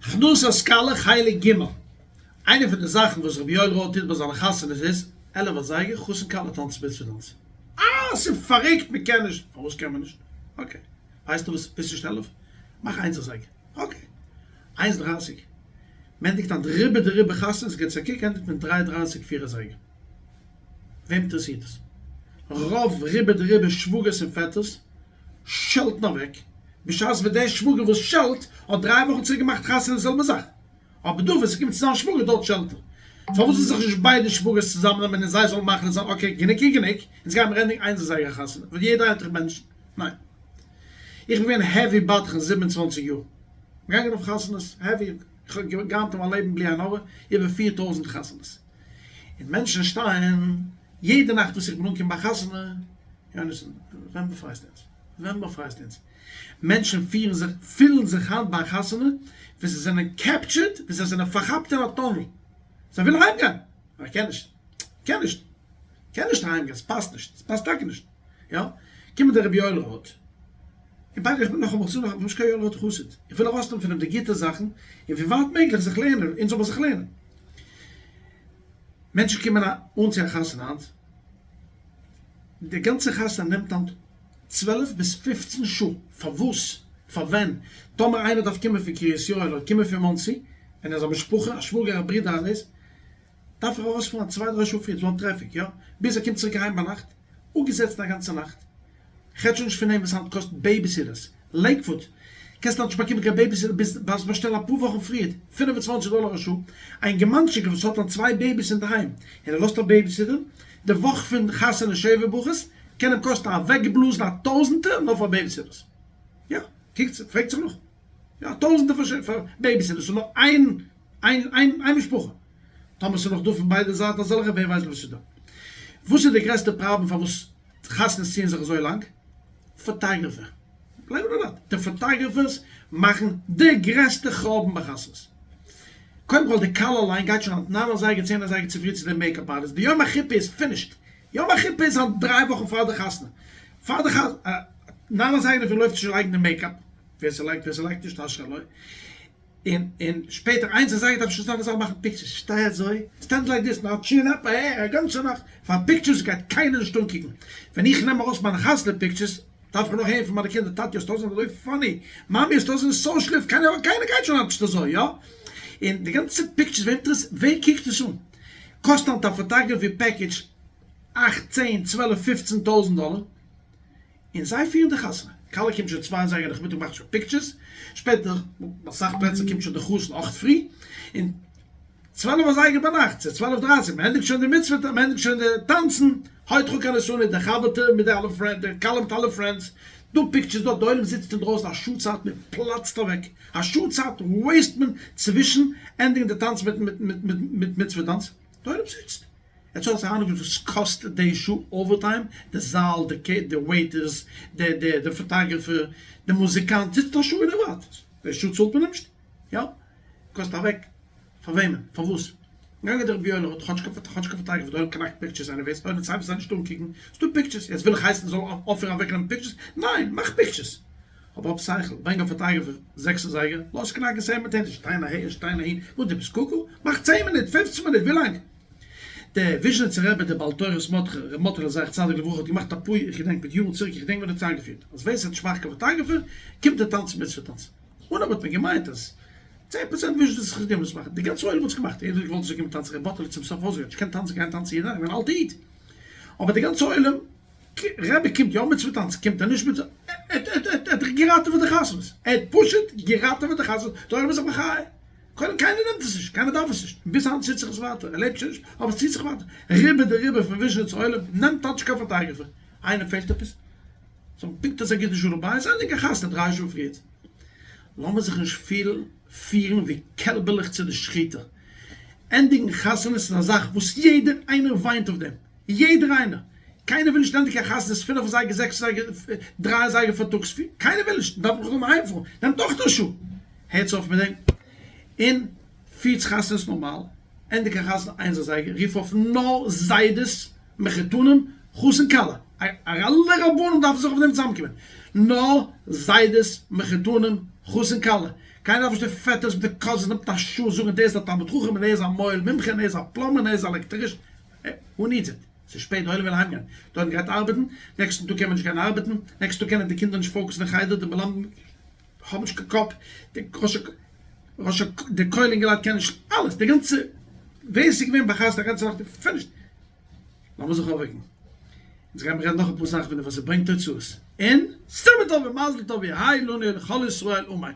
הכנסת כלה חלק ג', איינע פון די זאכן וואס רבי יואל ראטה טוט ביי זיינע חתונות איז, עלף אזייגער חתן כלה טאנצן מצוה טאנץ. אה ס'איז פארריקט מ'קען נישט, פארוואס קען מען נישט? okay ווייסטו וואס ביסט נישט עלף? מאך איינס אזייגער, okay איינס דרייסיג, מ'ענדיגט היינט רובא דרובא חתונות געטס א קוק ענדיגט מען דריי דרייסיג פיר אזייגער, וועם אינטערעסירט עס? רוב רובא דרובא שוואגערס און פעטערס שעלטן אוועק, בשעת ווען דער שוואגער וואס שעלט האט דריי וואכן צוריק געמאכט חתונה די זעלבע זאך, אבער דא ווען ס'קומט צו זיין שוואגער דארט שעלט ער. פארוואס זאל זיך נישט ביידע שוואגערס צוזאמנעמען און זיי זאלן מחליט זיין okay גענוג איז גענוג, אונז גיימיר ענדיגן איינס אזייגער חתונה, וועט יעדער איינער דיך בענטשן? ניין. איך בין געווען heavy בדחן 27 יאר. געגאנגען אויף חתונות heavy, איך האב געהאט אין מיין לעבן בלי עין הרע איבער 4000 חתונות. און מענטשן שטייען יעדע נאכט וואס איך בין אנגעקומען ביי א חתונה, יונתן, ווען באפרייסטו אונז? ווען באפרייסטו אונז? מענטשן פירן זיך, פילן זיך היינט ביי א חתונה ווי זיי זענען captured, ווי זיי זענען פארכאפט אין א tunnel. זיי ווילן אהיימגיין, אבער קען נישט, קען נישט, קען נישט אהיימגיין, ס'פאסט נישט, ס'פאסט טאקע נישט. יא, קומט דער רבי יואל ראטה, און ביי איך בין נאכאמאל, כ'זאג נאכאמאל, איך בין נישט קיין יואל ראטה חסיד, איך וויל ארויסנעמען פון אים די גוטע זאכן, און ווי ווייט מעגליך זיך לערנען, אונז זאל מען זיך לערנען. מענטשן קומען אן צו א חתונה היינט, די גאנצע חתונה נעמט היינט 12 ביז 15 שעה, פארוואס? פאר ווען? טאמער איינער דארף קומען פון קרית יואל אדער קומען פון מאנסי, און ער איז א משפחה, א שוואגער, א ברודער, אלעס, דארף ער ארויספארן א צוויי דריי שעה פריער, ס'איז דא טרעפיק, יא? ביז ער קומט צוריק אהיים ביינאכט, אפגעזעצן א גאנצע נאכט. כ'רעד שוין נישט פון דעם וואס היינט קאסט babysitters, לעיקוואוד קענסט היינט נישט באקומען קיין babysitter ביז דארפסט באשטעלן אפאר וואכן פריער, 25 דאלער א שעה, א אינגערמאנטשיקל וואס האט היינט צוויי babies אינדערהיים און ער לאזט א babysitter, די וואך פון חתונה שבע ברכות קען אים קאסטן אוועקבלאזן א טויזענטער נאר פאר babysitters. יא, קוקטס, פרעגט זיך נאך. יא, א טויזענטער פאר babysitters איז נאר איין איין איין איין משפחה. טאמער ס'איז נאך דא פון ביידע זייטן אזעלכע, ווער ווייסט וואס ס'איז דא. וואס איז די גרעסטע פראבלעם פארוואס חתונות ציען זיך אזוי לאנג? photographer. believe it or not, די photographers מאכן די גרעסטע חורבן ביי חתונות. קודם כל די כלה אליין גייט שוין היינט ניין אזייגער צען אזייגער צופרי צו די makeup artist, די יום החופה איז finished, יום החופה איז היינט דריי וואכן פאר די חתונה, פאר די חתונה, ניין אזייגער אינדערפרי לויפט זי שוין לייגן די makeup, ווער ס'לייגט ווער ס'לייגט נישט אשרי לו, און און שפעטער איינס אזייגער דארף שוין זיין מ'זאל מאכן pictures, שטיי אזוי, stand like this, נאר chin up אהער א גאנצע נאכט, פאר pictures גייט קיינער נישט אנקוקן, ווען איך נעם ארויס מיינע חתונה pictures, דארף איך נאך הערן פון מיינע קינדער, טאטי האסט אויסגעזען אזוי funny, מאמי האסט אויסגעזען סאו שלעפט, קיינער קיינער גייט שוין היינט נישט אזוי, יא? און די גאנצע pictures וועם אינטערעסירט, ווער קוקט עס אן? קאסט היינט א photography package אכט צען צוועלף פופצן טויזנט דאלער, און זיי פירן די חתונה, כלה קומט שוין צוויי אזייגער נאכמיטאג מאכט שוין pictures, שפעטער אסאך פלעצער קומט שוין די חתן אכט פרי, און 12 אזייגער ביינאכט צו 12 דרייסיג מען ענדיגט שוין די מצוה מען ענדיגט שוין די טאנצן, הוד חכם נתנו די חבר'טע מיט די אלע friends, די כלה מיט אלע friends, דא pictures דארט, די עולם זיצט אינדרויסן א שעה צייט מען פלאצט אוועק, א שעה צייט waste מען צווישן ענדיגן די טאנץ מיט מיט מיט מצוה טאנץ, די עולם זיצט. עטס האטס א אהנונג וויפיל סקאסט די שעה overtime? די זאל, די קעי, די waiters, די די די photographer, די מוזיקאנט זיצט א שעה און ער ווארט. די שעה צאלט מען אים נישט? יא? קאסט אוועק. פאר וועמען? פארוואס? געגאנגען דער רבי יואל האט כאטש קיין כאטש קיין photographer דא קנאקט pictures anyways אויב מען צייט זיי נישט אנקוקן ס'דא pictures יעצט וויל איך הייסן זאל אויפהערן אוועקנעמען pictures? ניין! מאך pictures! אבער האב שכל, ברענג א photographer זעקס אזייגער, לאז קנאקן צען מינוט, שטיין אהער שטיין אהין, וואס דו ביסט קוקו? מאך צען מינוט, פופצן מינוט, ווילאנג? דער וויזשניצער רבי דער בעל תורת מרדכי ר' מאטעלע זכר צדיק לברכה האט געמאכט אפאר איך געדענק מיט יארן צוריק איך געדענק ווען ער האט עס איינגעפירט אז ווער ס'האט נישט מאכט קיין photographer קומט ער טאנצן מצוה טאנץ אנהייב האט מען געמיינט אז 10% וויזשניצער חסידים וואס מאכן די גאנצע עולם האט עס געמאכט יעדער האט געוואלט אזוי קומען טאנצן ר' מאטעלע צום סוף אויסגעהערט נישט קען טאנצן גיין טאנצן יעדע נאכט געווען אלטע איד אבער די גאנצע עולם רבי קומט יא מצוה טאנצן קומט ער נישט מצוה ער האט געראטעוועט די חתונות ער האט פשוט געראטעוועט די חתונות די עולם איז זיך מחיה קודם קיינער נעמט עס נישט קיינער דארף עס נישט ביז היינט ציט זיך עס ווייטער ער לעבט שוין נישט אבער עס ציט זיך ווייטער רובא דרובא פון וויזשניץ עולם נעמט היינט נישט קיין photographer איינער פעלט עפעס זיי האבן פונקט אזא גוטע שלום בית זיי ענדיגן חתונה דריי שעה פריער לאמיר זיך נישט פילן פירן ווי קעלבעלעך צו די שחיטה ענדיגן חתונות איז א זאך וואס יעדער איינער וויינט אויף דעם. יעדער איינער! קיינער וויל נישט ענדיגן קיין חתונות פינף אזייגער זעקס אזייגער דריי אזייגער פארטאגס פיר, קיינער וויל נישט, מ'דארף נאך דעם אהיימפארן, נעמט אויך די שעה! הערטס אויף מיט דעם, און פירטס חתונות נארמאל, ענדיג א חתונה איינס אזייגער, רוף אויף נאר זיידעס, מחותנים, חתן כלה, אלע רבנים דארפן זיך אויף דעם צוזאמקומען, נאר זיידעס, מחותנים, חתן כלה. קיינער דארף נישט די פעטערס מיט די cousins נעמט א שעה זאגן דער איז א תלמיד חכם און דער איז א מוהל מומחה און ער איז א plumber און ער איז א electrician. Who needs it? ס'איז שפעט, די עולם וויל אהיימגיין. די עולם גייט ארבעטן, נעקסטן טאג קען מען נישט גיין ארבעטן, נעקסטן טאג קענען די קינדער נישט focus ן אין חדר, די מלמדים האבן נישט קיין קאפ, די ראש ראש די כולל אינגעלייט קענען נישט, אלעס, די גאנצע ווער ס'איז געווען ביי חתונה א גאנצע נאכט איז finished. לאמיר זיך אויפוועקן. אונז גיימיר רעדן נאך אפאר זאכן פון די וואס ס'ברענגט תוצאות. און סימן טוב ומזל טוב יהי' לנו ולכל ישראל אמן.